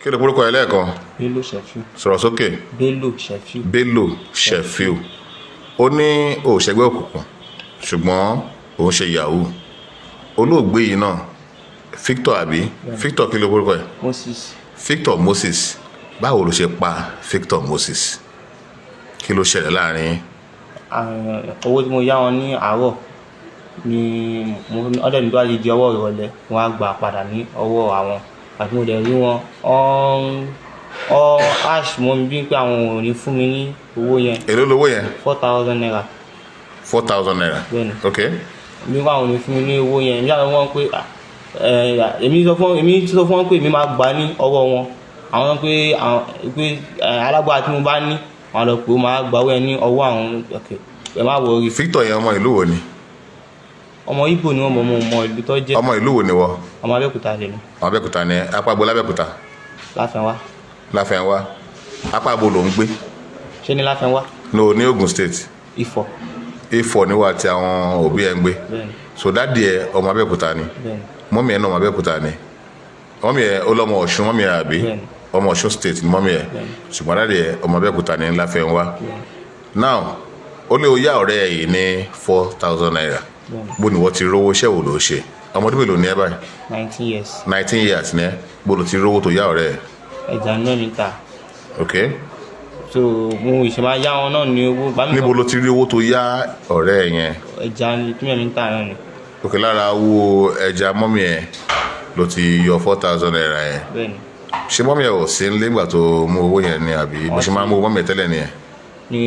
Kí ló porúkọ ẹ lẹ́ẹ̀kan? Bello Shefiu. Sọ̀rọ̀ sókè. Bello Shefiu. Bello Shefiu. Ó ní òṣègbè òkùnkùn, ṣùgbọ́n òun ṣe yahoo. Olóògbé yìí náà, Victor, àbí Victor, kí ló porúkọ ẹ? Moses. Victor Moses. Báwo ló ṣe pa Victor Moses? Kí ló ṣẹlẹ̀ láàrin yín? Owó tí mo yá wọn ní àárọ̀ ni mo ọdẹ nígbà tí di ọwọ́ ìrọ̀lẹ́, wọ́n á gbà padà ní ọwọ́ àwọn. Àti mo dẹ̀ rí wọn, ọ́n ash mọ́ mi bí pé àwọn ò ní fún mi ní owó yẹn. Èló lówó yẹn? ₦4,000. ₦4,000? Bẹ́ẹ̀ni. Ok. Bí wọn ò ní fún mi ní owó yẹn, èmi àti wọn pé èmi sọ fún wọn pé èmi máa gbà ní ọwọ́ wọn. Àwọn pé àwọn pé alágbára tí mo bá ní, àwọn lọ pé ó máa gbà owó yẹn ní ọwọ́ àwọn. Ok, ẹ má worry. Victor yẹn, ọmọ ìlú wo ni? Ọmọ Ìgbò ni wọ́n mọ̀, mọ̀ mọ̀ ìlú tó jẹ́. Ọmọ ìlú wo ni wọ? Ọmọ Abẹ́òkúta lèmi. Ọmọ Abẹ́òkúta ni. Apá bo lábẹ́òkúta? Láfẹnwá. Láfẹnwá. Apá bo ló ń gbé? Ṣé ní Láfẹnwá? No, ní Ogun State. Ifọ̀. Ifọ̀ ni wà tí àwọn òbí ẹ̀ ń gbé? Bẹ́ẹ̀ni. So daddy ẹ, ọmọ Abẹ́òkúta ni? Bẹ́ẹ̀ni. Mummy ẹ̀ náà, ọmọ Abẹ́òkúta ni. Mummy ẹ̀, ọlọ́mọ Ọ̀ṣun mummy ẹ̀, àbí? Bẹ́ẹ̀ni. Ọmọ Ọ̀ṣun State ni mummy ẹ̀. Bẹ́ẹ̀ni. Ṣùgbọ́n daddy ẹ̀, ọmọ Abẹ́òkúta ní Láfẹnwá. Bẹ́ẹ̀ni. Now, ó lé o yá ọ̀rẹ́ ẹ̀ yìí ní ₦4,000. Bẹ́ẹ̀ni. Bó ni wọ́n ti rówó? Iṣẹ́ wo ló ṣe? Ọmọ ọdún mélòó ni ẹ báyìí? 19 years. 19 years ni ẹ. Bó ló ti rówó tó yá ọ̀rẹ́ ẹ̀? Ẹja náà mi ta. Ok. So mo ìṣe máa yá wọn náà ní owó bá mi. Níbo ló ti rí owó tó yá ọ̀rẹ́ ẹ̀ yẹn? Ẹja tí mi ń tà náà ni. Ok, lára owó ẹja mummy ẹ̀ ló ti yọ ₦4,000 yẹn? Bẹ́ẹ̀ni. Ṣé mummy ẹ̀ ò sí nílé ìgbà tó mú owó yẹn ni, àbí bó ṣe máa ń mú owó mummy ẹ̀ tẹ́lẹ̀ nìyẹn? Ní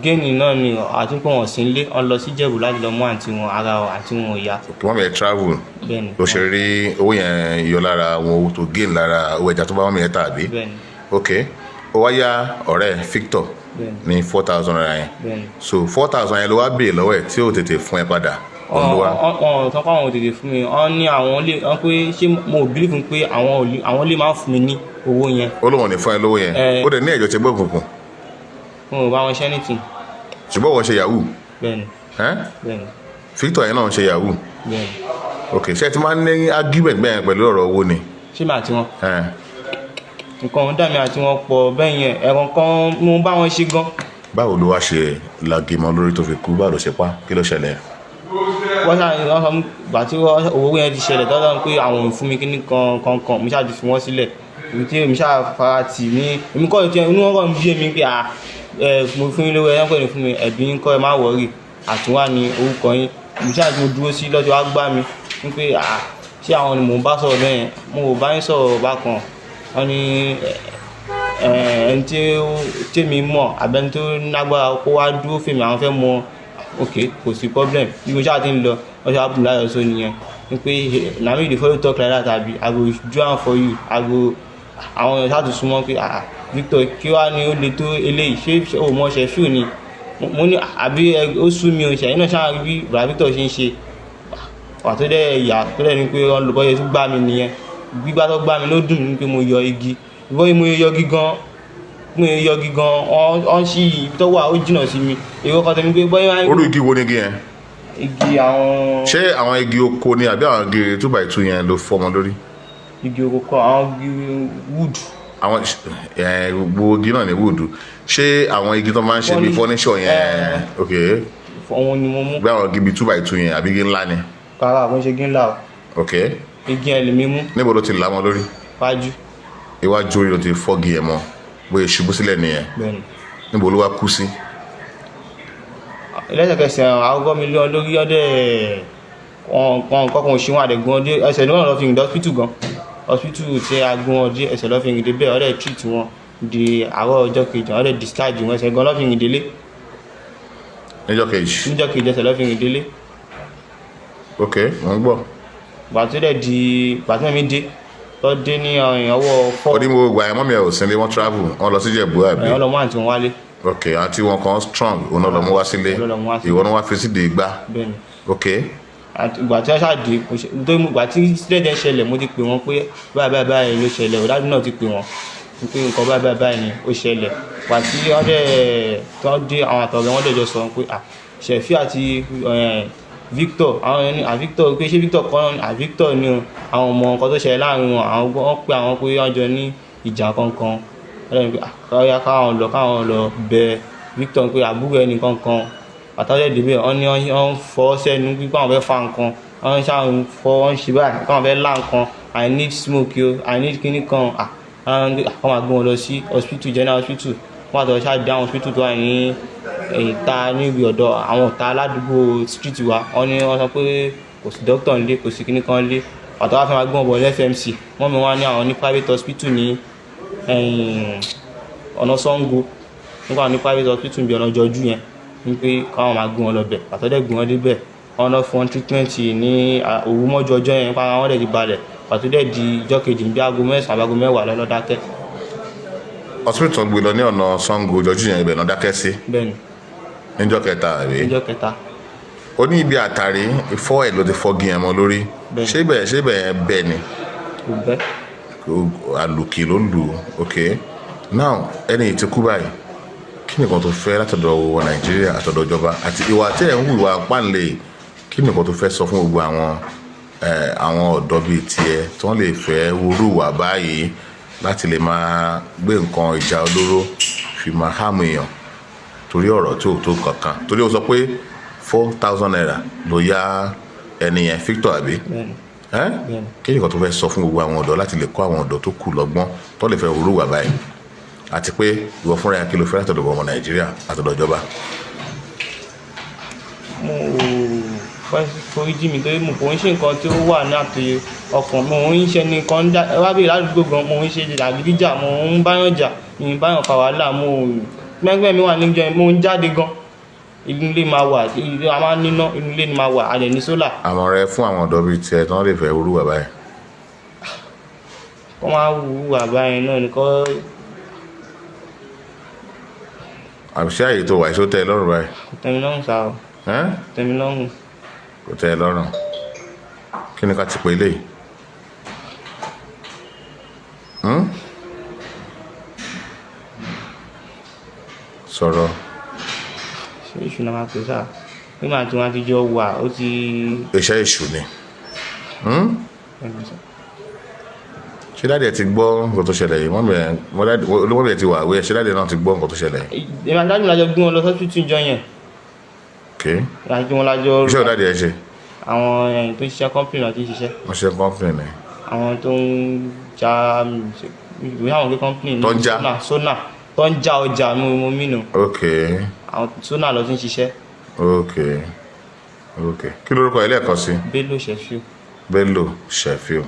géènì náà ni, àti pé wọn sí nílé, wọn lọ sí Ìjẹ̀bú láti lọ mú àǹtí wọn, ara àǹtí wọn ò yá. Kí mummy ẹ̀ travel? Bẹ́ẹ̀ni. Ló ṣe rí owó yẹn yọ lára àwọn owó tó gain lára owó ẹja tó bá mummy ẹ̀ tà, àbí? Bẹ́ẹ̀ni. Ok, ó wá yá ọ̀rẹ́ Victor Bẹ́ẹ̀ni. ní ₦4,000 yẹn? Bẹ́ẹ̀ni. So 4,000 yẹn ló wá béèrè lọ́wọ́ ẹ̀ tí ó tètè fún ẹ padà, òun ló wá? Ọ̀n sọ pé àwọn ò tètè fún mi. Wọ́n ní àwọn lè wọ́n pé ṣé mo ò believe pé àwọn lè máa fún mi ní owó yẹn. Ó lóun ò ní fún ẹ lówó yẹn? Ẹ. Ó dẹ̀ ní ẹ̀jọ̀ ti gbé òkùnkùn? Mo ò bá wọn ṣe anything. Ṣùgbọ́n wọ́n ṣe yahoo? Bẹ́ẹ̀ni. Ẹ́? Bẹ́ẹ̀ni. Victor yẹn náà ń ṣe yahoo? Bẹ́ẹ̀ni. Ok, ṣé ẹ ti máa ń ní argument bẹ́ẹ̀ pẹ̀lú ọ̀rọ̀ owó ni? Ṣé màá tí wọn? Ẹ́. Nǹkan ọ̀hún dàmí àti wọn pọ̀ bẹ́ẹ̀ yẹn, ẹ̀rọ kan mo bá wọn ṣe gan. Báwo ló wá ṣe lagimọ lórí tó fi kú? Báwo ló ṣe pa? Kí ló ṣẹlẹ̀? Wọ́n ṣáà wọ́n sọ gbà tí owó yẹn ti ṣẹlẹ̀ tọ́lọ́ pé àwọn ò fún mi kíní kan kan kan, mo ṣáà ti fi wọ́n sílẹ̀. Èmi tí èmi ṣáà fara tì mí, èmi kọ́ ìtì inú wọn kàn ń bí èmi pé à ẹ mo fún yín lówó, ẹ pè ní fún mi, ẹ̀bí ń kọ́, ẹ má worry, àtúnwá ni orúkọ yín. Èmi ṣáà tí mo dúró sí lọ́jọ́ wá gbá mi wípé à ṣé àwọn ni mò ń bá sọ̀rọ̀ bẹ́ẹ̀ yẹn? Mo ò bá yín sọ̀rọ̀ bákan. Wọ́n ní ẹni tí tèmi mọ̀ àbẹ́ni tó nágbára kó wá dúró fèmí, àwọn fẹ́ mọ. Ok, kò sí problem. Bí mo ṣáà ti ń lọ, wọ́n ṣáà bùn láyọ̀ sọ nìyẹn wípé na me you dey follow talk like that, abi I go do am for you, I go. Àwọn èèyàn ṣáà tún súnmọ́ pé, "Ah, Victor, kí wàá ní ó le tó eléyìí? Ṣé o mọ̀ Ṣẹ̀fíù ni?" Mo ní àbí ó sú mi o, ṣẹ̀yìn náà ṣáà bí bàbá Victor ṣe ń ṣe wà tó dẹ̀ yà tó dẹ̀ ní pé wọ́n lọ bọ́yẹ tó gbá mi nìyẹn. Gbígbá tó gbá mi ló dùn mí pé mo yọ igi bóyá mo yọ igi gan, mo yọ igi gan. Wọ́n ṣí ibi tó wà, ó jìnnà sí mi. Èrò kan tẹ̀mí pé bóyá Orú igi wo ni igi yẹn? Igi àwọn Ṣé àwọn igi oko ni, àbí àwọn igi 2x2 yẹn ló fọ́ ọmọ lórí? Igi oko kọ́, àwọn igi wood. Àwọn gbogbo igi náà ní wood. Ṣé àwọn igi tó máa ń ṣe bíi furniture yẹn? Ok. Òun ni mo mú. Bí àwọn igi bíi 2x2 yẹn, àbí igi ńlá ni? Rárá, kò ń ṣe igi ńlá o. Ok. Igi yẹn lèmi mú. Níbo ló ti là mọ́ lórí? Wájú. Iwájú orí ló ti fọ́gi ẹ̀ mọ́, bóyá ṣubú sílẹ̀ nìyẹn? Bẹ́ẹ̀ni. Níbo ló wá kú sí? Lẹ́sẹ̀kẹsẹ̀ àwọn mi lé wọn lórí ọdẹ wọn kọ́kọ́ ṣe wọn àdẹ̀gùn ọdẹ ẹsẹ̀ ní wọn lọ fi rìn dé hospital gan. Hospital tí a gún ọdẹ ẹsẹ̀ lọ fi rìn dé bẹ́ẹ̀, ọdẹ treat wọn di àárọ̀ ọjọ́ kejì, ọdẹ discharge wọn, ẹsẹ̀ gan lọ fi rìn délé. Níjọ́ kejì? Níjọ́ kejì, ẹsẹ̀ lọ fi rìn délé. Ok, wọ́n gbọ́. Gbà tó dẹ̀ di gbà tí mummy dé tó dé ní ọwọ́ 4. Ó ní mo gbà ẹ̀, mummy ẹ̀ ò sí nílé, wọ́n travel, wọ́n lọ sí Ìjẹ̀bú, àbí? Ẹ̀ ọlọ́mọ àǹtí wọn wálé. Ok, àǹtí wọn kan strong, òun náà lọ mú wá sílé. Òun ló lọ mú wá sílé. Ìwọ ni wọ́n fi sídìí gbá? Bẹ́ẹ̀ni. Ok. Àti ìgbà tí wọ́n ṣáà dé, nítorí ìgbà tí incident yẹn ṣẹlẹ̀, mo ti pè wọ́n pé báyìí báyìí báyìí ló ṣẹlẹ̀. Ọ̀dájú náà ti pè wọ́n pé nǹkan báyìí báyìí báyìí ni ó ṣẹlẹ̀. Ìgbà tí wọ́n dẹ̀ tí wọ́n dé, àwọn àtọ̀rẹ́ wọn dẹ̀ jọ sọ pé à Ṣẹ̀fí àti Victor, àwọn ẹni à Victor pé ṣé Victor kọ́ náà à Victor ni o. Àwọn ọmọ nǹkan tó ṣẹlẹ̀ láàrin wọn, àwọn wọ́n pé àwọn pé wọ́n jọ ní ìjà kankan. Wọ́n lẹ́nu pé káyà káwọn lọ bẹ Victor pé àbúrò ẹnì kankan. Àtàwọn ẹ̀dẹ̀ wọ́n ní wọ́n fọ́ sẹ́nu pípa àwọn fẹ́ fa nǹkan, wọ́n ṣáà ń fọ́, wọ́n ń ṣe báyìí káwọn fẹ́ lá nǹkan. I need smoke yo, I need kíní kan. Àwọn máa gbé wọn lọ sí hospital, general hospital. Wọ́n àtọ̀ ṣáà dé àwọn hospital tó wà ní ìta níbi ọ̀dọ̀ àwọn ọ̀tá aládùúgbò street wa. Wọ́n ní wọ́n sọ pé kò sí doctor nílé, kò sí kíní kan nílé. Àtọ̀ wá fẹ́ máa gbé wọn bọ̀ ní FMC. Wọ́n mi wá ní àwọn ní private hospital ní ọ̀nà Sango, nípa ní private hospital bí ọ̀nà Jọjú yẹn, ní pé káwọn máa gbé wọn lọ bẹ̀. Àtọ̀ dẹ̀ gbé wọn débẹ̀, wọ́n lọ fún wọn treatment ní òru mọ́jú ọjọ́ yẹn, nípa àwọn dẹ̀ ti balẹ̀. Pàtó dẹ̀ di ìjọ́ kejì bí aago 9 àbí aago 10 lọ́lọ́ dákẹ́. Hospital gbé lọ ní ọ̀nà Sango Jọjú yẹn, ibẹ̀ náà dákẹ́ sí? Bẹ́ẹ̀ni. Níjọ́ kẹta, àbí? Níjọ́ kẹta. Ó ní ibi àtàrí ìfọ́ ẹ̀ ló ti fọ́gi yẹn mọ́ lórí. Bẹ́ẹ̀ni. Ṣé ibẹ̀ yẹn bẹ́ẹ̀ ni? Kò bẹ́. Àlùkì ló lù ú. Ok, now ẹni yìí ti kú báyìí, kí nìkan tó fẹ́ látọ̀dọ̀ wọ Nàìjíríà, àtọ̀dọ̀ ìjọba, àti ìwà tí ẹ̀ ń hù, ìwà páǹlẹ̀, kí nìkan tó fẹ́ sọ fún gbogbo àwọn ọ̀dọ́ bíi tiẹ̀ tí wọ́n lè fẹ́ wúrú wà báyìí láti lè máa gbé nǹkan ìjà olóró fi máa hàmù èèyàn torí ọ̀rọ̀ tí ò tó kankan, torí ó sọ pé ₦4,000 ló yá ẹni yẹn, Victor, àbí? Bẹ́ẹ̀ni. Ẹ́? Bẹ́ẹ̀ni. Kí nìkan tó fẹ́ sọ fún gbogbo àwọn ọ̀dọ́ láti lè kọ́ àwọn ọ̀dọ́ tó kù lọ́gbọ́n tó lè fẹ́ wúrú wà báyìí, àti pé ìwọ fúnra yẹn, kí ló fẹ́ látọ̀dọ̀ ọmọ Nàìjíríà, àtọ̀dọ̀ ìjọba? Mo fẹ́ foríjì mi torí mo kò ń ṣe nǹkan tí ó wà ní àtòyè ọkàn. Mo ń ṣe nìkan wá bí ládùúgbò gan, mo ń ṣe jàgídíjà, mo ń báyàn jà, mi ń báyàn fa wàhálà. Mo gbẹ́ngbẹ́ mi wà níjọ, mo ń jáde gan, inú ilé máa wà, ilé a máa ń níná, inú ilé ni máa wà, a dẹ̀ ní solar. Àmọ̀ràn rẹ fún àwọn ọ̀dọ́ bíi tiẹ̀ tí wọ́n lè fẹ́ wúrú wà báyìí? Kọ́ máa wù wà báyìí náà ni kọ́. Àbí ṣé àyè tó wà yìí, ṣó tẹ́ ẹ lọ́rùn báyìí? Kò tẹ́ mi lọ́rùn sá o. Ẹ́n? Kò tẹ́ mi lọ́rùn. Kò tẹ́ ẹ lọ́rùn. Kí ni ká ti pè eléyìí? Hmm? Sọ̀rọ̀. Ṣé èṣù náà máa pè sá nígbà tí wọ́n ti jọ wà ó ti. Iṣẹ́ èṣù ni. Hmm? Ṣé daddy ẹ ti gbọ́ nǹkan tó ṣẹlẹ̀ yìí? Mummy ẹ ti wà wí ẹ, ṣé daddy náà ti gbọ́ nǹkan tó ṣẹlẹ̀ yìí? Èmi àti daddy mi lájọ gbé wọn lọ sọ́sítù ìjọ yẹn. Ok. Àti wọn lájọ. Iṣẹ́ ò daddy ẹ ṣe? Àwọn ẹ̀yìn tó ń ṣiṣẹ́ company náà ti ń ṣiṣẹ́. Wọ́n ṣe company ni? Àwọn tó ń já ìwé, àwọn gbé company ní. Tó ń já? Sona tó ń já ọjà, mo mínú. Ok. Àwọn sona lọ ti ń ṣiṣẹ́. Ok, kí lórúkọ ẹ lẹ́ẹ̀kan sí? Bello Shefiu. Bello Shefiu.